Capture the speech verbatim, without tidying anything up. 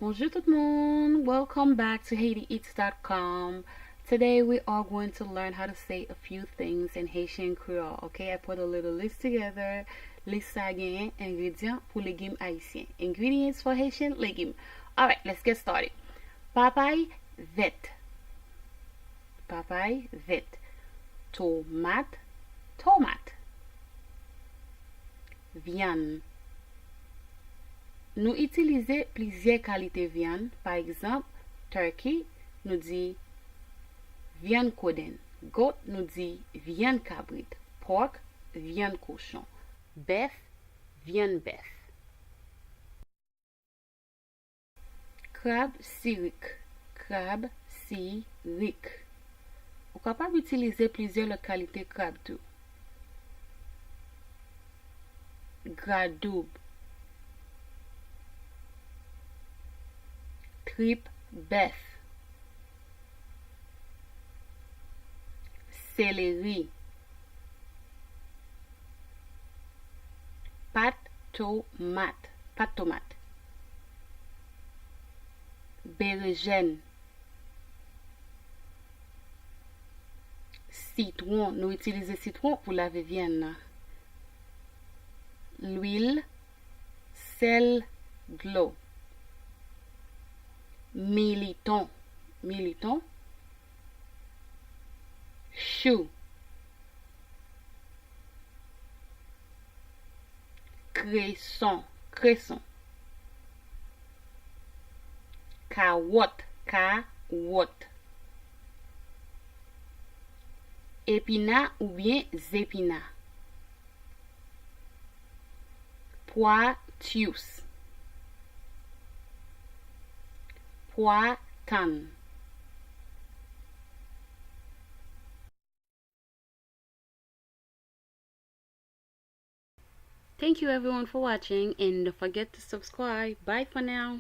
Bonjour tout le monde. Welcome back to Haiti Eats dot com. Today we are going to learn how to say a few things in Haitian Creole. Okay, I put a little list together. Lis sa genyen engredyan pou legim ayisyen. Ingredients for Haitian legume. Alright, let's get started. Papay vèt. Papay vèt. Tomat, tomat. Vyann. Nou itilize plizyè kalite vyann, pa egzanp, turkey, nou di vyann kodenn, goat, nou di vyann kabrit, pork, vyann kochon, bèf, vyann bèf. Krab sirik, krab sirik. Ou kapab itilize plizyè lòt kalite krab tou. Gradoub. Trip bèf. Seleri. Pat tomat. Pat tomat. Berejèn. Sitwon. Nou itilize sitwon pou lave vyann nan. Lwil, sèl, dlo. Militon. Militon. Chou. Kreson, kreson. Kawòt, kawòt. Epina oubyen zepina. Pwa tyous. Pwa tann. Thank you everyone for watching and don't forget to subscribe. Bye for now.